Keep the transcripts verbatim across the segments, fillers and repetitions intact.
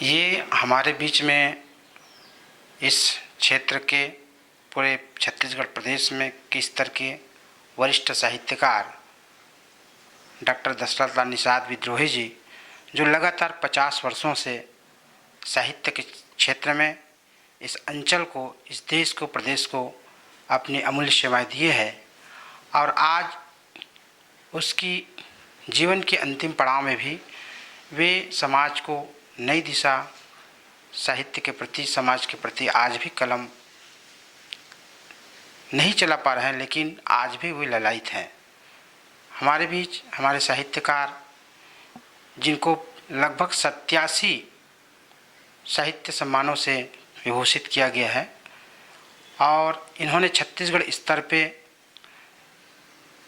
ये हमारे बीच में इस क्षेत्र के, पूरे छत्तीसगढ़ प्रदेश में के स्तर के वरिष्ठ साहित्यकार डॉक्टर दशरथ लाल निषाद विद्रोही जी, जो लगातार पचास वर्षों से साहित्य के क्षेत्र में इस अंचल को, इस देश को, प्रदेश को अपनी अमूल्य सेवाएं दिए हैं और आज उसकी जीवन के अंतिम पड़ाव में भी वे समाज को नई दिशा, साहित्य के प्रति, समाज के प्रति आज भी कलम नहीं चला पा रहे हैं, लेकिन आज भी वे ललायित हैं। हमारे बीच हमारे साहित्यकार, जिनको लगभग सत्तासी साहित्य सम्मानों से विभूषित किया गया है और इन्होंने छत्तीसगढ़ स्तर पे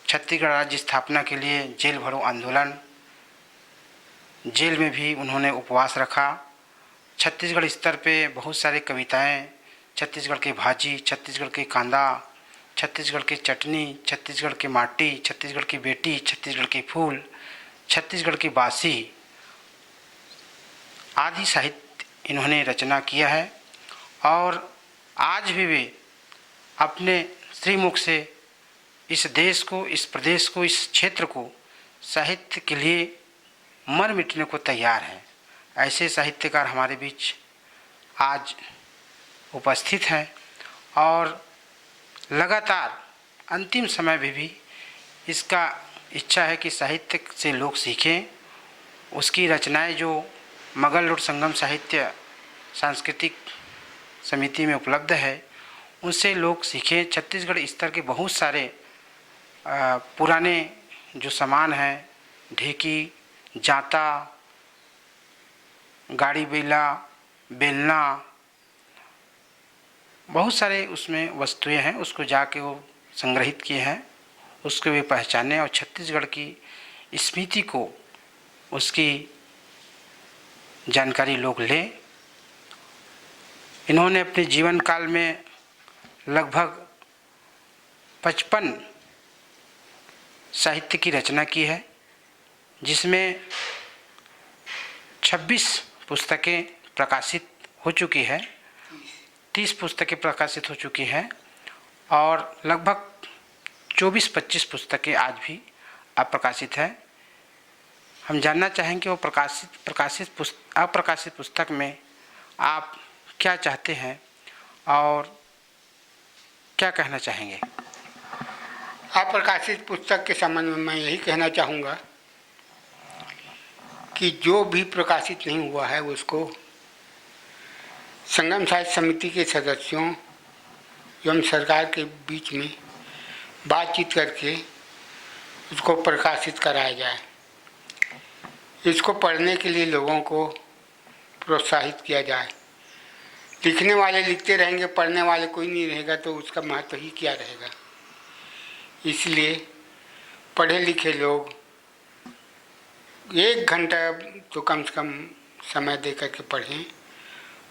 छत्तीसगढ़ राज्य स्थापना के लिए जेल भरो आंदोलन, जेल में भी उन्होंने उपवास रखा। छत्तीसगढ़ स्तर पे बहुत सारे कविताएं, छत्तीसगढ़ के भाजी, छत्तीसगढ़ के कांदा, छत्तीसगढ़ के चटनी, छत्तीसगढ़ के माटी, छत्तीसगढ़ की बेटी, छत्तीसगढ़ के फूल, छत्तीसगढ़ की बासी आदि साहित्य इन्होंने रचना किया है और आज भी वे अपने श्रीमुख से इस देश को, इस प्रदेश को, इस क्षेत्र को साहित्य के लिए मर मिटने को तैयार हैं। ऐसे साहित्यकार हमारे बीच आज उपस्थित हैं और लगातार अंतिम समय में भी इसका इच्छा है कि साहित्य से लोग सीखें। उसकी रचनाएं जो मगल रोड संगम साहित्य सांस्कृतिक समिति में उपलब्ध है, उनसे लोग सीखें। छत्तीसगढ़ स्तर के बहुत सारे, अ, पुराने जो सामान हैं, ढेकी, जांता, गाड़ी बैला, बेलना, बहुत सारे उसमें वस्तुएं हैं, उसको जाके वो संग्रहित किए हैं, उसको वे पहचाने और छत्तीसगढ़ की स्मृति को, उसकी जानकारी लोग लें। इन्होंने अपने जीवन काल में लगभग पचपन साहित्य की रचना की है, जिसमें छब्बीस पुस्तकें प्रकाशित हो चुकी है, तीस पुस्तकें प्रकाशित हो चुकी हैं और लगभग चौबीस पच्चीस पुस्तकें आज भी अप्रकाशित हैं। हम जानना चाहेंगे वो प्रकाशित, प्रकाशित पुस्त-, अप्रकाशित पुस्तक में आप क्या चाहते हैं और क्या कहना चाहेंगे? अप्रकाशित पुस्तक के संबंध में मैं यही कहना चाहूँगा कि जो भी प्रकाशित नहीं हुआ है, उसको संगम साहित्य समिति के सदस्यों एवं सरकार के बीच में बातचीत करके उसको प्रकाशित कराया जाए। इसको पढ़ने के लिए लोगों को प्रोत्साहित किया जाए। लिखने वाले लिखते रहेंगे, पढ़ने वाले कोई नहीं रहेगा, तो उसका महत्व ही क्या रहेगा? इसलिए पढ़े लिखे लोग एक घंटा तो कम से कम समय दे करके पढ़ें,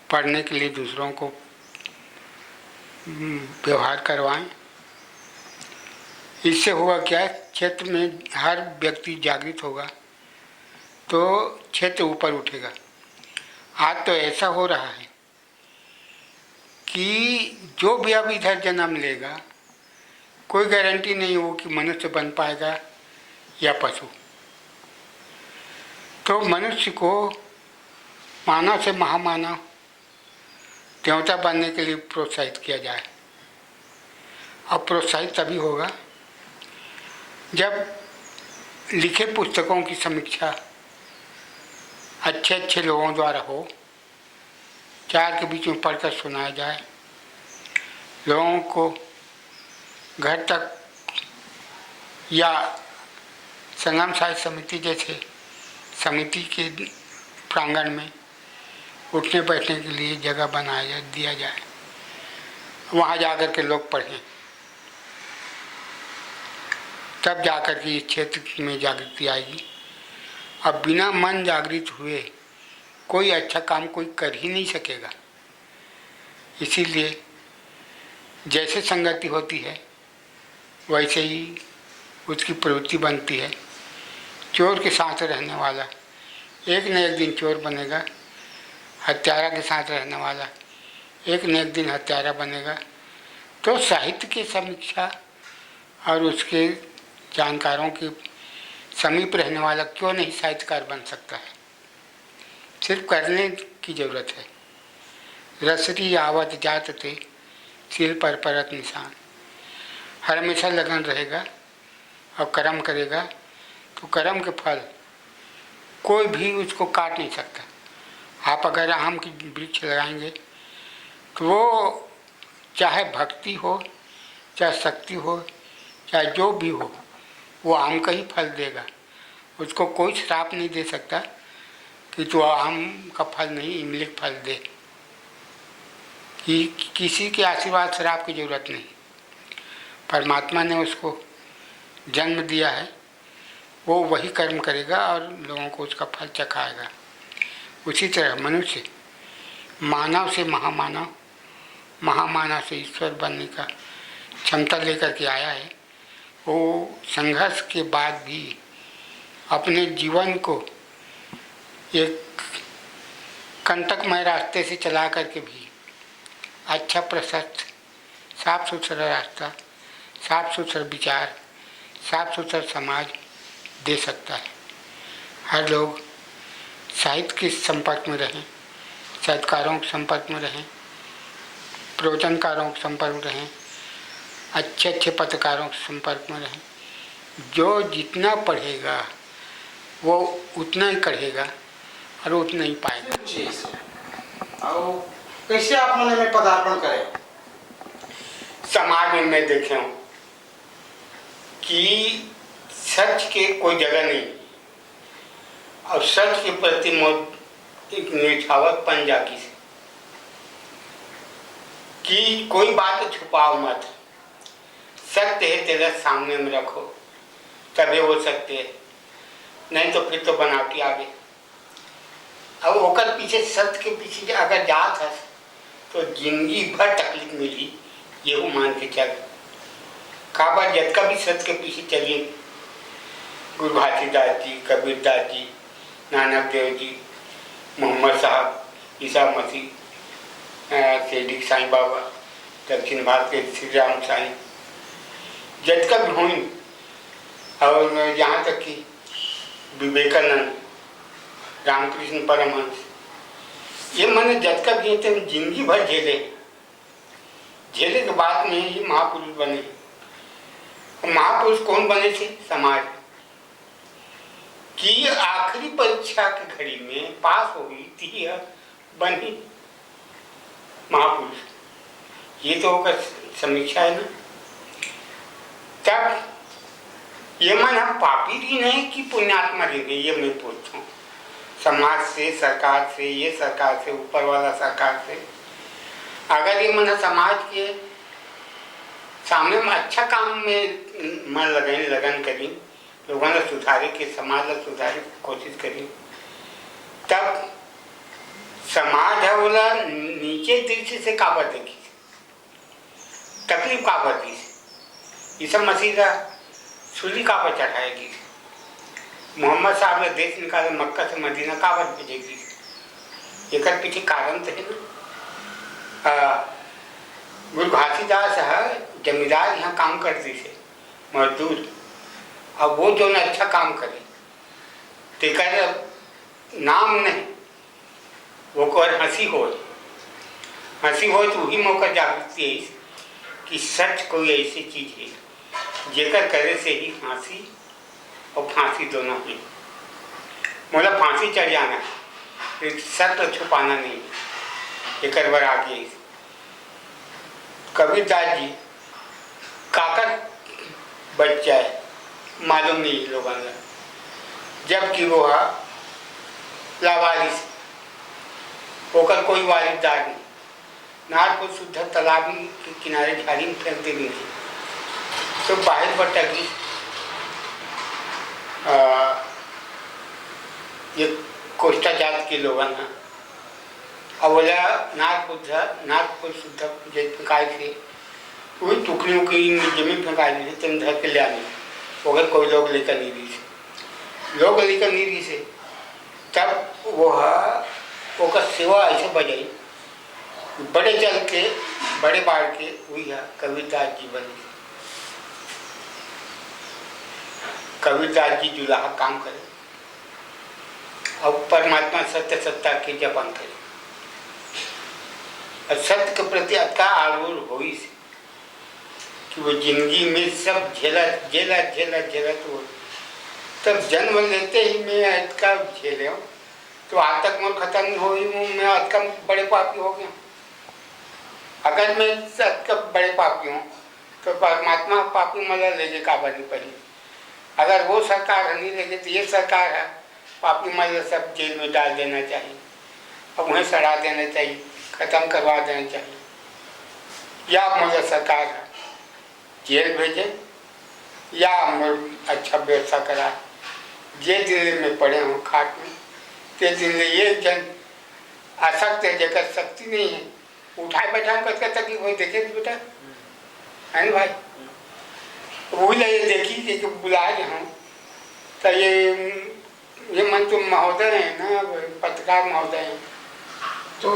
पढ़ने के लिए दूसरों को, हम्म, व्यवहार करवाएं। इससे होगा क्या, क्षेत्र में हर व्यक्ति जागृत होगा तो क्षेत्र ऊपर उठेगा। आज तो ऐसा हो रहा है कि जो भी अब इधर जन्म लेगा, कोई गारंटी नहीं हो कि मनुष्य बन पाएगा या पशु। तो मनुष्य को मानव से महामानव, देवता बनने के लिए प्रोत्साहित किया जाए। अब प्रोत्साहित तभी होगा जब लिखे पुस्तकों की समीक्षा अच्छे अच्छे लोगों द्वारा हो, चार के बीच में पढ़कर सुनाया जाए, लोगों को घर तक या संगम साहित्य समिति जैसे समिति के प्रांगण में उठने बैठने के लिए जगह बनाया दिया जाए, वहाँ जा कर के लोग पढ़ें, तब जा कर के इस क्षेत्र में जागृति आएगी। अब बिना मन जागृत हुए कोई अच्छा काम कोई कर ही नहीं सकेगा। इसीलिए जैसे संगति होती है, वैसे ही उसकी प्रवृत्ति बनती है। चोर के साथ रहने वाला एक न एक दिन चोर बनेगा। हत्यारा के साथ रहने वाला एक न एक दिन हत्यारा बनेगा। तो साहित्य की समीक्षा और उसके जानकारों के समीप रहने वाला क्यों नहीं साहित्यकार बन सकता है? सिर्फ करने की जरूरत है। रसरी आवत जात ते, सिर पर परत निशान। हर हमेशा लगन रहेगा और कर्म करेगा, तो कर्म के फल कोई भी उसको काट नहीं सकता। आप अगर आम की वृक्ष लगाएंगे, तो वो चाहे भक्ति हो, चाहे शक्ति हो, चाहे जो भी हो, वो आम का ही फल देगा। उसको कोई श्राप नहीं दे सकता कि तू आम का फल नहीं, इमली का फल दे। कि किसी के आशीर्वाद, श्राप की जरूरत नहीं। परमात्मा ने उसको जन्म दिया है, वो वही कर्म करेगा और लोगों को उसका फल चखाएगा। उसी तरह मनुष्य मानव से महामानव, महामानव से ईश्वर बनने का क्षमता लेकर के आया है। वो संघर्ष के बाद भी अपने जीवन को एक कंटकमय रास्ते से चला करके भी अच्छा, प्रशस्त, साफ सुथरा रास्ता, साफ सुथरा विचार, साफ सुथरा समाज दे सकता है। हर लोग साहित्य के संपर्क में रहें, साहित्यकारों के संपर्क में रहें, प्रवचनकारों के संपर्क में रहें, अच्छे अच्छे पत्रकारों के संपर्क में रहें। जो जितना पढ़ेगा, वो उतना ही कढ़ेगा और उतना ही पाएगा। जी सर। और कैसे आप मन में पदार्पण करें? समाज में मैं देखे हूँ कि सच के कोई जगह नहीं, और सच के प्रति मोर एक निछावरपन जागिस कि कोई बात छुपाओ मत, सत्य है तेरा सामने में रखो, तबे वो सत्य है, नहीं तो फिर तो बनावटी आ गए। अब ओकर पीछे, सत्य के पीछे जे अगर जात हस, तो जिंदगी भर तकलीफ मिली, येहू मान के चल। काबर जतका भी सत्य के पीछे चलिए, गुरु घासीदास जी, कबीरदास जी, नानक देव जी, मोहम्मद साहब, ईसा मसीह, अ, शिरडी के साईं बाबा, दक्षिण भारत के श्री राम साईं, जतका भी होइन, और यहाँ तक कि विवेकानंद, रामकृष्ण परमहंस, ये मन जतका भी हे, तेन जिंदगी भर झेले। झेले के बाद में ही महापुरुष बने। महापुरुष कौन बने थे? समाज। कि आखिरी परीक्षा के घड़ी में पास होही, तिही ह बनही महापुरुष। ये तो ओकर समीक्षा है ना। तब ये मन ह पापी रहिन हे कि पुण्यात्मा रहिन हे, ये मैं पूछता हूँ। समाज से, सरकार से, ये सरकार से, ऊपर वाला सरकार से, अगर ये मन ह समाज के सामने में अच्छा काम में मन लगाइन, लगन करिन, लोगन ला सुधारे के, समाज ला सुधारे के कोशिश करिन, तब समाज ह ओला नीचे दृष्टि से काबर देखिस, तकलीफ काबर दिस, ईसा मसीह ला सूली काबर चढ़ाए गिस, मोहम्मद साहब ला देश निकाले मक्का से मदीना काबर भेजे गिस, एकर पीछे कारण तो है ना। आ, गुरु घासीदास ह जमींदार यहाँ काम करते थे, मजदूर। अब वो जो अच्छा काम करे, तेकर नाम नहीं, ओकर हंसी होय। हंसी होय तो वही मौका जागृति है कि सच कोई ऐसी चीज है, जेकर करे से ही हंसी और फांसी दोनों ही। मोला फांसी चढ़ जाना है, लेकिन सत्य छुपाना नहीं है। एकर बर आगे कबीरदास जी काकर बच्चा है, मालूम नहीं लोगन ला, जबकि वो ह लावारिस, ओकर कोई वारिसदार नहीं। नारपुर सुद्धा तालाब के किनारे झाड़ी में फेंक दे रही थी, तो बाहर बटक गई। आ, ये कोस्टा जात के लोगन ह। अब बोला, नारपुर सुद्धा, नारपुर सुद्धा जे फेंकाए थे, वही टुकड़ी उकड़ी में जमीन फेंकाए थे, तेन धर के ले आने। ओकर कोई लोग लेकर नहीं रही थे, लोग लेकर नहीं रही थे। तब वो ह ओकर सेवा ऐसे बजाई, बड़े चल के, बड़े बाढ़ के, वही है कबीरदास जी बने। कबीरदास जी जुलाहा काम करे और परमात्मा सत्य सत्ता के जपन करे। और सत्य के प्रति अतका आरूढ़ होइस कि वो जिंदगी में सब झेला, झेला, झेला, झेला तो तब जन्म लेते ही मैं अतका झेले हूँ, तो आज तक मोर खत्म नहीं हुई हूँ, मैं अतका बड़े पापी हो गया। अगर मैं अतका बड़े पापी हूँ, तो परमात्मा पापी मन ला लेगे काबर नहीं पहले? अगर वो सरकार ह नहीं लेगे, तो ये सरकार है, पापी मन ला सब जेल में डाल देना चाहिए, अब उन्हें सड़ा देना चाहिए, खत्म करवा देना चाहिए। या मतलब सरकार है, जेल भेजे या मोर अच्छा व्यवस्था करा। जे दिन ले मैं पड़े हूँ खाट में, ते दिन ले ये जन आसक्त है, जेकर शक्ति नहीं है, उठाए बैठाए में कतका तकलीफ होई, देखे तो बेटा, है ना भाई? वही ला ये देखी कि, कि बुलाए हूँ, तो ये, ये मन तो महोदय है ना, पत्रकार महोदय है। तो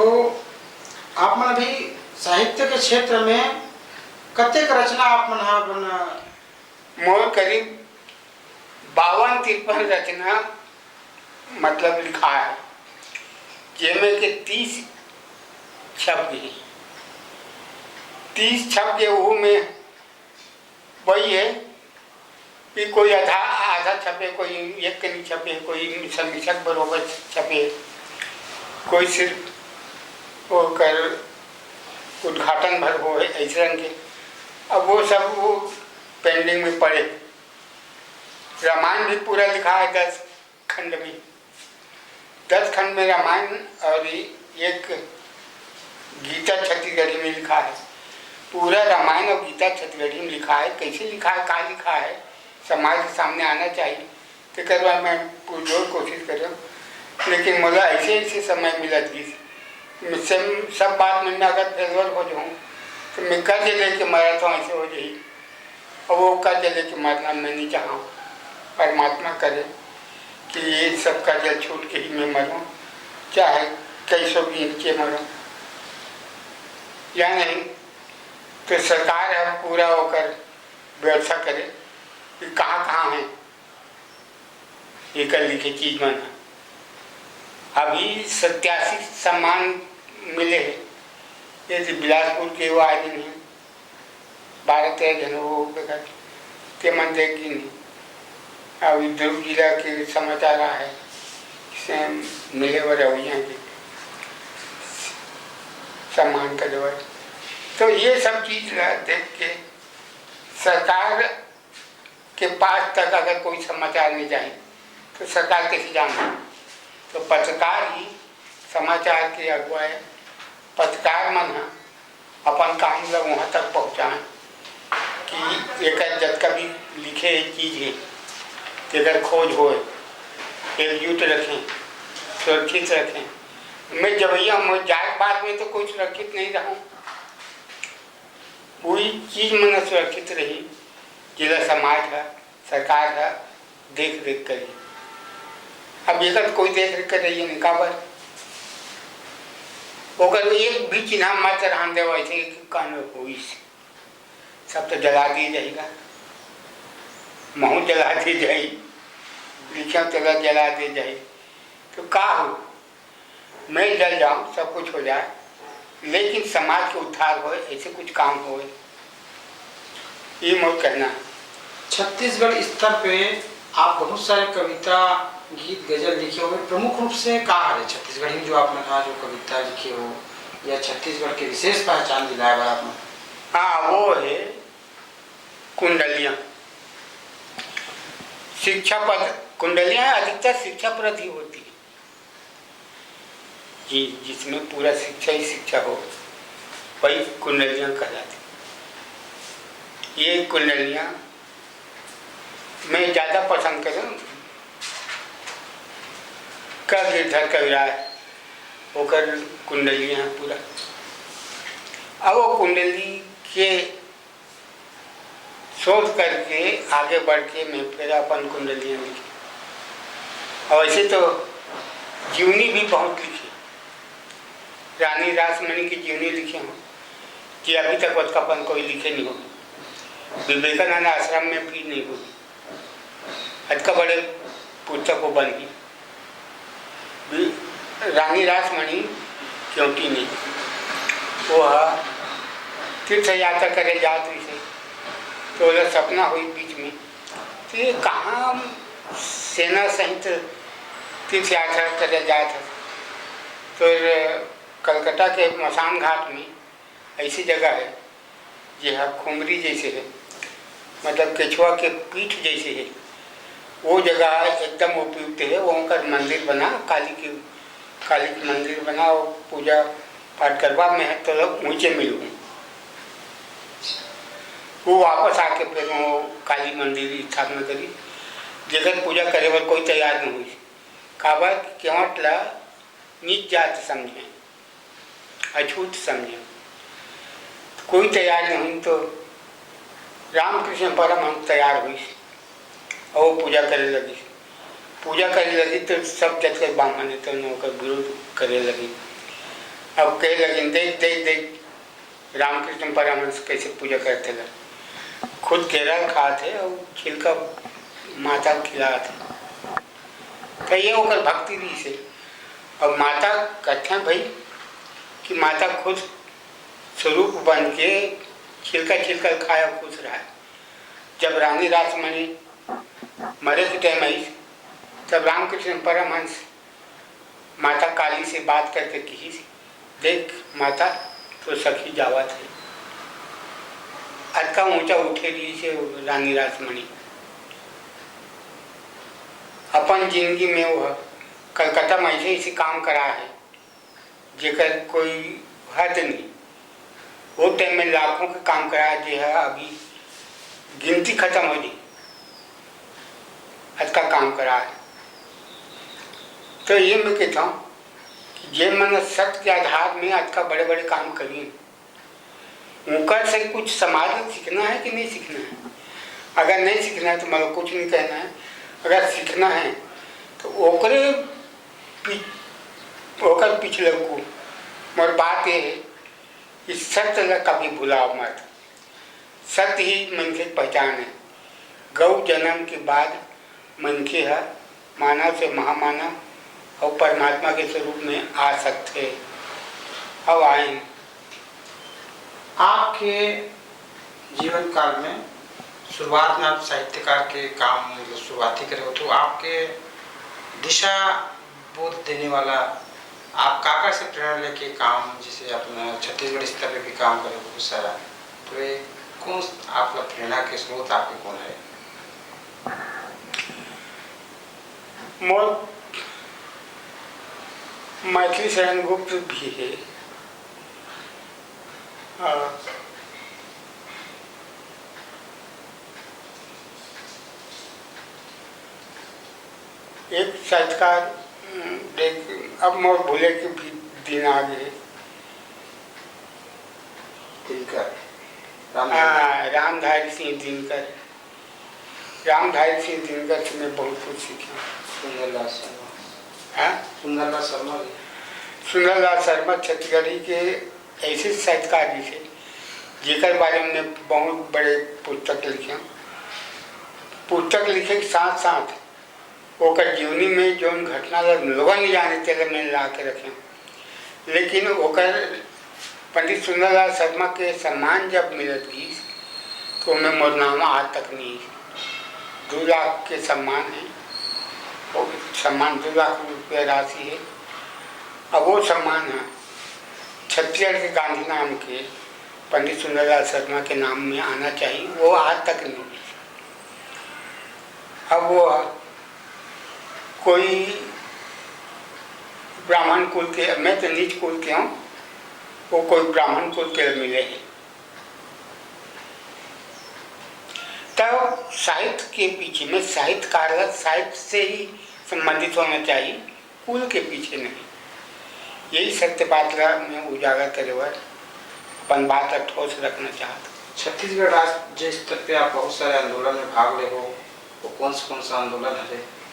आप मन अभी साहित्य के क्षेत्र में कतेक रचना आप मन ह अपन मोर करीब बावन तिरपन रचना मतलब लिखा है, जेमे के तीस छप गई। तीस छप गए, वो में वही है कि कोई आधा, आधा छपे, कोई एक कनी छपे, कोई समीक्षक बरोबर छपे, कोई सिर्फ ओकर उद्घाटन भर हो है, ऐसे रंग के। अब वो सब वो पेंडिंग में पड़े। रामायण भी पूरा लिखा है दस खंड में, दस खंड में रामायण और एक गीता छत्तीसगढ़ी में लिखा है। पूरा रामायण और गीता छत्तीसगढ़ी में लिखा है। कैसे लिखा है, का लिखा है, समाज के सामने आना चाहिए। तेकर बर मैं पुरजोर कोशिश कर रहा हूँ, लेकिन मोला ऐसे ऐसे समय मिलत गिस, मैं सब, सब बात में मैं अगर फेलवर हो जाऊँ, तो मैं कर्ज लेके मरा तो ऐसे हो जाई। और वो कर्ज लेके मरना मैं नहीं चाहूँ। परमात्मा करे कि ये सब कर्ज छूट के ही मैं मरूँ, चाहे कैसो भी इनके मरूँ, या नहीं तो सरकार अब पूरा ओकर व्यवस्था करे कि कहाँ कहाँ है एकर लिखे चीज मन ह। अभी सत्यासी सम्मान मिले हे, ये तो बिलासपुर के वो आदमी है, बारह तेरह झन वो बेकर ते मन देख गिन हे। अभी दुर्ग जिला के समाचार आए हे, से मिले बर अवइया के सम्मान करे बर। तो ये सब चीज ला देख के सरकार के पास तक अगर कोई समाचार नहीं जाए, तो सरकार कैसे जानही? तो पत्रकार ही समाचार के अगुवा हे। पत्रकार मन ह अपन काम ल वहाँ तक पहुँचाएं कि एकर जतका भी लिखे चीज हे, तेकर खोज होए, एकजुट रखें, सुरक्षित रखें। मैं जवइया, मैं जात पात में तो कोई सुरक्षित नहीं रहूँ। वही चीज मन सुरक्षित रही, जेला समाज ह, सरकार ह देख रेख करही। अब एकर कोई देख रेख कर रही है नहीं, काबर? ओकर एक भी चिन्हा मत रहन देवय, ऐसे कान होइस, सब तो जला दिए जाही का, महू जला दिए जाही, लिखिया तेला जला दिए जाही, तो का हो? मैं जल जाऊं, सब कुछ हो जाए, लेकिन समाज के उद्धार होए, ऐसे कुछ काम होए, ये मोर कहना है। छत्तीसगढ़ स्तर पे आप बहुत सारे कविता, गीत, गजल लिखे हो, प्रमुख रूप से का हरे छत्तीसगढ़ी में जो आप मन हा जो कविता लिखे हो या छत्तीसगढ़ के विशेष पहचान दिलाए बर आप मन? हाँ, वो है कुंडलियाँ। शिक्षा पद, कुंडलियाँ अधिकतर शिक्षा प्रद ही होती है। जी, जिसमें पूरा शिक्षा ही शिक्षा हो, वही कुंडलियाँ कहलाती। ये कुंडलियाँ मैं ज़्यादा पसंद करूँ। का गिरधर कविराज, ओकर कुंडलियाँ पूरा। अब वो कुंडली के शोध करके आगे बढ़ के मैं फिर अपन कुंडलियाँ लिखे। और वैसे तो जीवनी भी बहुत लिखी, रानी रासमणी के जीवनी लिखे हों, जे अभी तक ओतका पन कोई लिखे नहीं हो। विवेकानंद आश्रम में भी नहीं हो। अतका बड़े पुस्तक वो बन गई। वि-, रानी रासमणी क्योंकि नहीं, वो ह तीर्थ यात्रा करे जात रहिसे, तो ओला सपना हुई बीच में, तो ये कहाँ सेना सहित तीर्थ यात्रा करे जात है। तो कलकत्ता के मसान घाट में ऐसी जगह है, जे ह खुमरी जैसे है, मतलब केचुआ के पीठ जैसे है। वो जगह एकदम उपयुक्त है, वो उनकर मंदिर बना, काली के, काली के मंदिर बना, वो पूजा पाठ करवा, मैं तो ऊंचे में हूँ। वो वापस आके फिर वो काली मंदिर स्थापना करी, जेकर पूजा करे बर कोई तैयार नहीं हुई। काबर कि केवट ला नीच जात समझे, अछूत समझे। कोई तैयार नहीं हुई तो रामकृष्ण परमहंस तैयार हुई और वो पूजा करे लगी। पूजा करे लगी तो सब जत के ब्राह्मण तो ओकर विरोध करे लगी। अब कहे लगी, "देख, देख, देख, रामकृष्ण परमहंस कैसे पूजा करते ला, खुद केरा खात है और छिलका माता खिलात है।" तो ये ओकर भक्ति रहिसे। अब माता कहते हैं भाई कि माता खुद स्वरूप बन के छिलका छिलका खाया खुश रहा। जब रानी रासमणी मरे के टाइम आई, तब रामकृष्ण परमहंस माता काली से बात करके किहिस, "देख माता, तो सखी जावत है।" अतका ऊंचा उठे रहिसे रानी रासमणी। अपन जिंदगी में वो कलकत्ता में ऐसे ऐसे काम करा है, जेकर कोई हद नहीं। वो टाइम में लाखों के काम करा, जे है अभी गिनती खत्म हो जाए, अतका काम करा है। तो ये मैं कहता हूँ कि जे मन सत्य के आधार में अतका बड़े बड़े काम करिए, उनका से कुछ समाज में सीखना है कि नहीं सीखना है? अगर नहीं सीखना है तो मतलब कुछ नहीं कहना है। अगर सीखना है तो ओकरे पी-, ओकर पिछले को मोर बात ये है कि सत्य ला कभी भुलाओ मत। सत्य ही मनखे के पहचान है। गौ जन्म के बाद मनखे ह मानव से महामानव अउ परमात्मा के स्वरूप में आ सकथे। अउ आइन। आपके जीवन काल में शुरुआत में आप साहित्यकार के काम, मतलब, शुरुआत ही करे हो, तो आपके दिशा बोध देने वाला आप काकर से प्रेरणा लेके काम, जैसे अपना छत्तीसगढ़ स्तर पे भी काम करे हो बहुत सारा, तो ये कौन आपका प्रेरणा के स्रोत आपके कौन है? मोर मैथिली शरण गुप्त भी है। अ, एक साहित्यकार, उम, देख, अब मोर भूले के भी दिन आ गए। दिनकर, रामधारी। हाँ, रामधारी सिंह दिनकर। रामधारी सिंह दिनकर से मैं बहुत कुछ सीखा। सुंदरलाल शर्मा। हाँ? सुंदरलाल शर्मा भी। सुंदरलाल शर्मा छत्तीसगढ़ी के ऐसे साहित्यकार भी थे, जेकर बारे में बहुत बड़े पुस्तक लिखे। पुस्तक लिखे के साथ साथ ओकर जीवनी में जौन घटना ला लोगन नहीं जाने, तेला मैं ला के रखे। लेकिन ओकर पंडित सुंदरलाल शर्मा के सम्मान जब मिलत गिस, तो ओमे मोर नाम आज तक नहीं। दू लाख के सम्मान है, वो सम्मान दू लाख रुपया राशि है। अब वो सम्मान है छत्तीसगढ़ के गांधी नाम के पंडित सुंदरलाल शर्मा के नाम में आना चाहिए, वो आज तक नहीं मिला। अब वो कोई ब्राह्मण कुल के, मैं तो नीच कुल के हूँ, वो कोई ब्राह्मण कुल के मिले हैं। तब साहित्य के पीछे में साहित्यकार ला साहित्य से ही संबंधित होना चाहिए, कुल के पीछे नहीं। यही सत्य बात ला मैं उजागर करे बर अपन बात ला ठोस रखना चाहत हूँ। छत्तीसगढ़ राज्य स्तर पे आप बहुत सारे आंदोलन में भाग ले हो, वो कौन से, कौन सा आंदोलन हरे?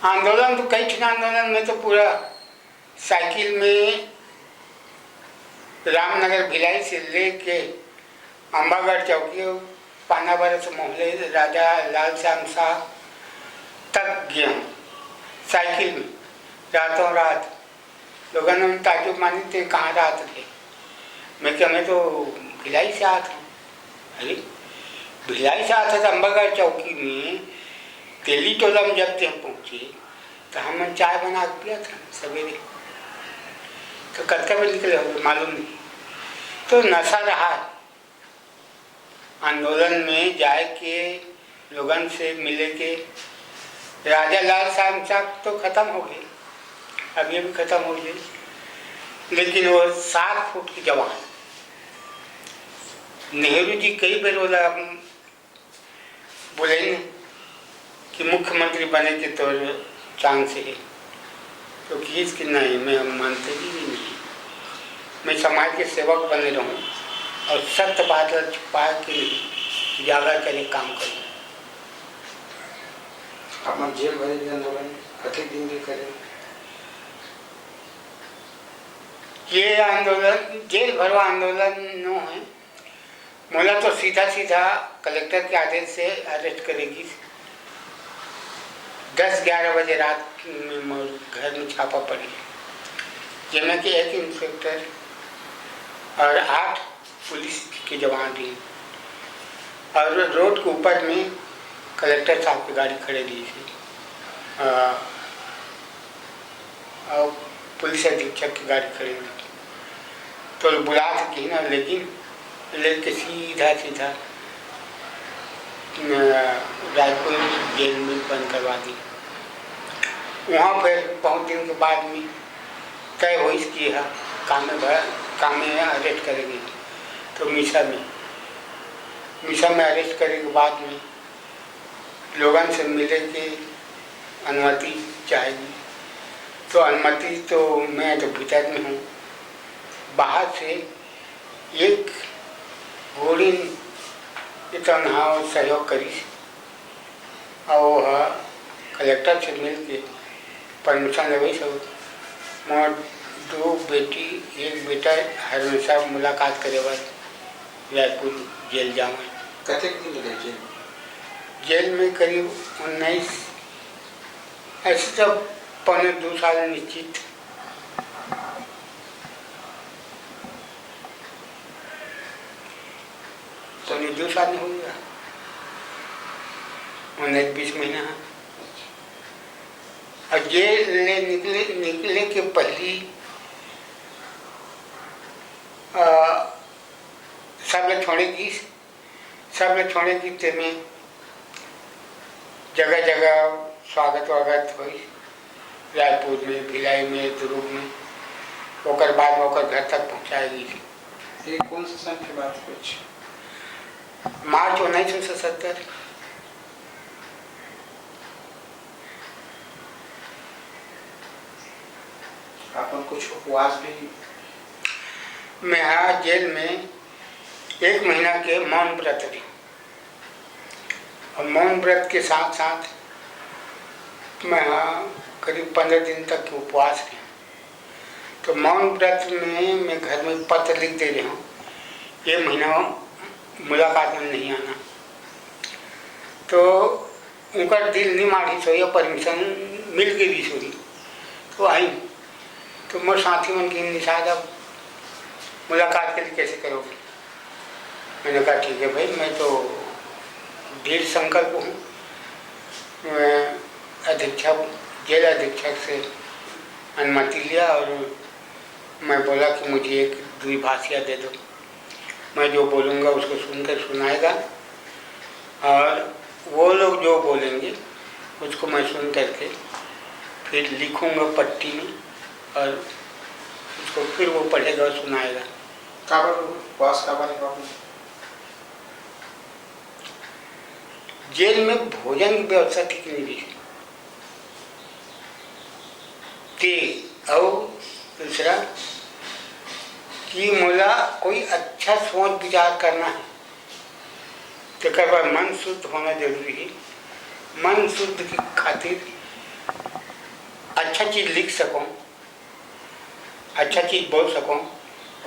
आंदोलन तो कई ठिन आंदोलन में तो पूरा साइकिल में रामनगर भिलाई से लेके अम्बागढ़ चौकी, पानाबरस मोहले, राजा लाल श्याम साह तक गया हूँ साइकिल में, रातों रात। लोगन मन ताज्जुब मानिस, "तें कहाँ राहत रे?" मैं कहा, "मैं तो भिलाई से आत हूँ।" "अरे, भिलाई से आत हस, अम्बागढ़ चौकी में तेली टोला में जब तें पहुँचे, तो हमन चाय बना के पियत हन सवेरे।" तो कतका बजे निकले होबे, मालूम नहीं। तो नशा रहा है। आंदोलन में जाए के, लोगन से मिले के, राजा लाल श्याम साह तो खत्म हो गए, अब ये भी खत्म हो गए, लेकिन वो सात फुट के जवान नेहरू जी कई बेर ओला बोले न कि मुख्यमंत्री बने के तोर चांस है, तो किहिस कि नहीं, मैं मानते ही नहीं, मैं समाज के सेवक बने रहूं और सत्य बात ला छुपा के नहीं, उजागर करे काम करूं। आप मन जेल भरे भी आंदोलन कतेक दिन के करे? ये आंदोलन जेल भरो आंदोलन नो है, मोला तो सीधा सीधा कलेक्टर के आदेश से अरेस्ट करे गिस। दस ग्यारह बजे रात में मोर घर में छापा पड़ी, जेमे के एक इंस्पेक्टर और आठ पुलिस के जवान रही, और रोड के ऊपर में कलेक्टर साहब की गाड़ी खड़े रही थी। अ, और पुलिस अधीक्षक की गाड़ी खड़ी हुई थी। तो बुला के की ना, लेकिन लेके सीधा सीधा, अ, रायपुर जेल में बंद करवा दी। वहाँ फिर बहुत दिन के बाद में तय होइस कि यह कामे भर, कामे अरेस्ट करेगी। तो मीसा में, मीसा में अरेस्ट करे के बाद में लोगन से मिले के अनुमति चाहेगी। तो अनुमति तो, मैं तो भीतर में हूँ, बाहर से एक गोड़िन इतना सहयोग करिस, और वो ह कलेक्टर से मिल के परमिशन लेवई सब। मोर दो बेटी, एक बेटा हमेशा मुलाकात करे बर रायपुर जेल जावं। कतेक दिन रहे जेल में? जेल में करीब उन्नीस, ऐसे तो पौने दो साल निश्चित। पौने दो साल हो गया, उन्नीस बीस महीना है। और जेल ले निकले, निकले के पहली, आ, सब ले छोड़े गिस, सब ले छोड़े गिस, तेमे जगह जगह स्वागत वागत होइस, रायपुर में, भिलाई में, दुर्ग में, ओकर बाद में ओकर घर तक पहुँचाए गिस। ये कौन से सन के बात कुछ? मार्च उन्नीस सौ सतहत्तर। अपन कुछ उपवास भी? मैं हा जेल में एक महीना के मौन व्रत रही, और मौन व्रत के साथ साथ मैं हा करीब पंद्रह दिन तक के उपवास रही। तो मौन व्रत में मैं घर में पत्र लिख दे रहे हूँ, ये महीना मुलाकात में नहीं आना। तो उनका दिल नहीं मानिस होही, परमिशन मिल गई रहिस होही, तो आई। तो मोर साथी मन के निषाद अब मुलाकात के लिए कैसे करोगे? मैंने कहा, "ठीक है भाई, मैं तो दृढ़ संकल्प हूँ।" मैं अधीक्षक, जेल अधीक्षक से अनुमति लिया और मैं बोला कि मुझे एक द्विभाषिया दे दो, मैं जो बोलूँगा उसको सुनकर सुनाएगा, और वो लोग जो बोलेंगे उसको मैं सुन करके फिर लिखूँगा पट्टी में, और उसको फिर वो पढ़ेगा और सुनाएगा। काबर उपवास काबर है बाबू? जेल में भोजन की व्यवस्था ठीक नहीं रही। ते अउ दूसरा कि मोला कोई अच्छा सोच विचार करना है, तेकर बर मन शुद्ध होना जरूरी है। मन शुद्ध के खातिर अच्छा चीज लिख सकूँ, अच्छा चीज बोल सकूँ,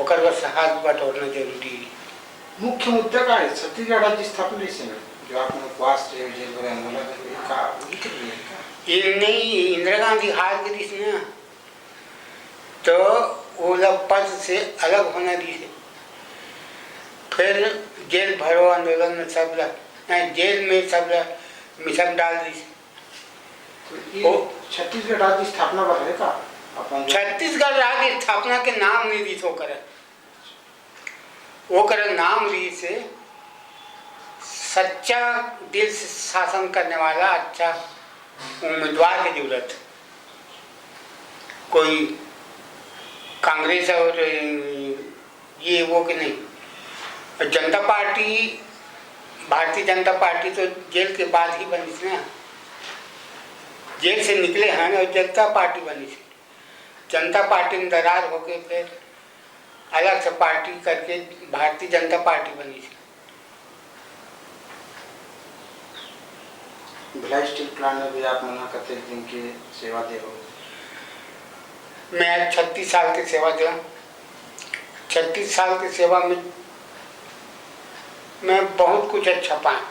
ओकर बर साहस बटोरना जरूरी है। मुख्य मुद्दा का है छत्तीसगढ़ राज्य स्थापना से जो आपने उपवास से जेल भरे आंदोलन करे, का वही के लिए का? ये नहीं, इंदिरा गांधी हार गई थी ना, तो वो लोग पद से अलग होना दी थे। फिर जेल भरो आंदोलन में सब ला, नहीं, जेल में सब ला मिशन डाल दी थे। तो ये वो छत्तीसगढ़ राज्य स्थापना बर है का? अपन जो छत्तीसगढ़ राज्य स्थापना के नाम नहीं दी थे ओकरा। ओकरा नाम रहिस हे सच्चा दिल से शासन करने वाला अच्छा उम्मीदवार की जरूरत। कोई कांग्रेस और ये वो के नहीं। और जनता पार्टी, भारतीय जनता पार्टी तो जेल के बाद ही बनी थी ना, जेल से निकले हैं और जनता पार्टी बनी थी। जनता पार्टी में दरार होके फिर अलग से पार्टी करके भारतीय जनता पार्टी बनी थी। भिलाई स्टील प्लांट में भी आप मन ह कतेक दिन के सेवा दे हो? मैं आज छत्तीस साल के सेवा दे हूँ। छत्तीस साल के सेवा में मैं बहुत कुछ अच्छा पाया।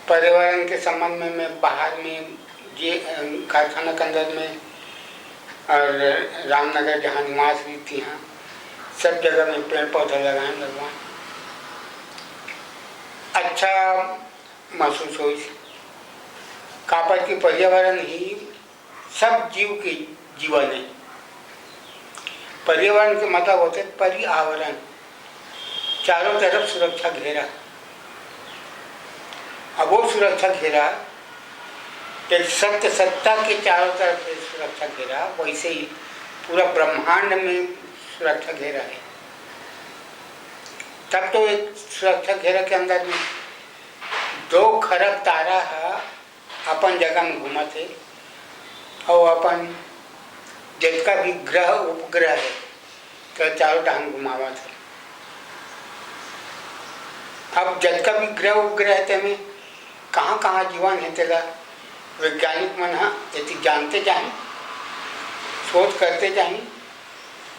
पर्यावरण के संबंध में मैं बाहर में जे, अ, कारखाना के अंदर में और रामनगर जहाँ निवास भी थी, यहाँ सब जगह में पेड़ पौधा लगाए, लगवाए। अच्छा महसूस होइस, काबर कि पर्यावरण ही सब जीव के जीवन है। पर्यावरण के मतलब होते पर्यावरण, चारों तरफ सुरक्षा घेरा। अब वो सुरक्षा घेरा, एक सत्य सत्ता के चारों तरफ से सुरक्षा घेरा, वैसे ही पूरा ब्रह्मांड में सुरक्षा घेरा है। तब तो एक सुरक्षा घेरा के अंदर में दो खरब तारा है, अपन जगह में घूमत हे, अउ अपन जतका भी ग्रह उपग्रह हे, तेला चारों डहान घुमावत हे। अब जतका भी ग्रह उपग्रह हे, तेमे कहाँ-कहाँ जीवन हे, तेला वैज्ञानिक मन ह एती जानते जाही, शोध करते जाही,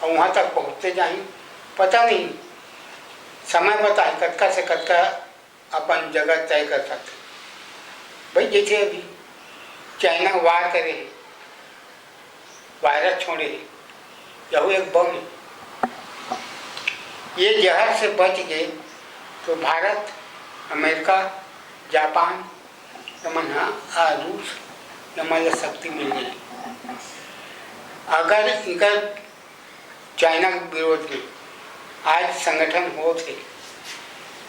अउ वहाँ तक पहुँचते जाही। पता नहीं, समय बताही, कतका से कतका अपन जगह तय कर सकथे। भाई, जैसे अभी चाइना वार करे हे, वायरस छोड़े हे, यहू एक बम हे। ये जहर से बच गए तो भारत, अमेरिका, जापान, ये मन ह, आ, रूस, ये मन ला शक्ति मिल गई। अगर इकर चाइना के विरोध में आज संगठन होत हे,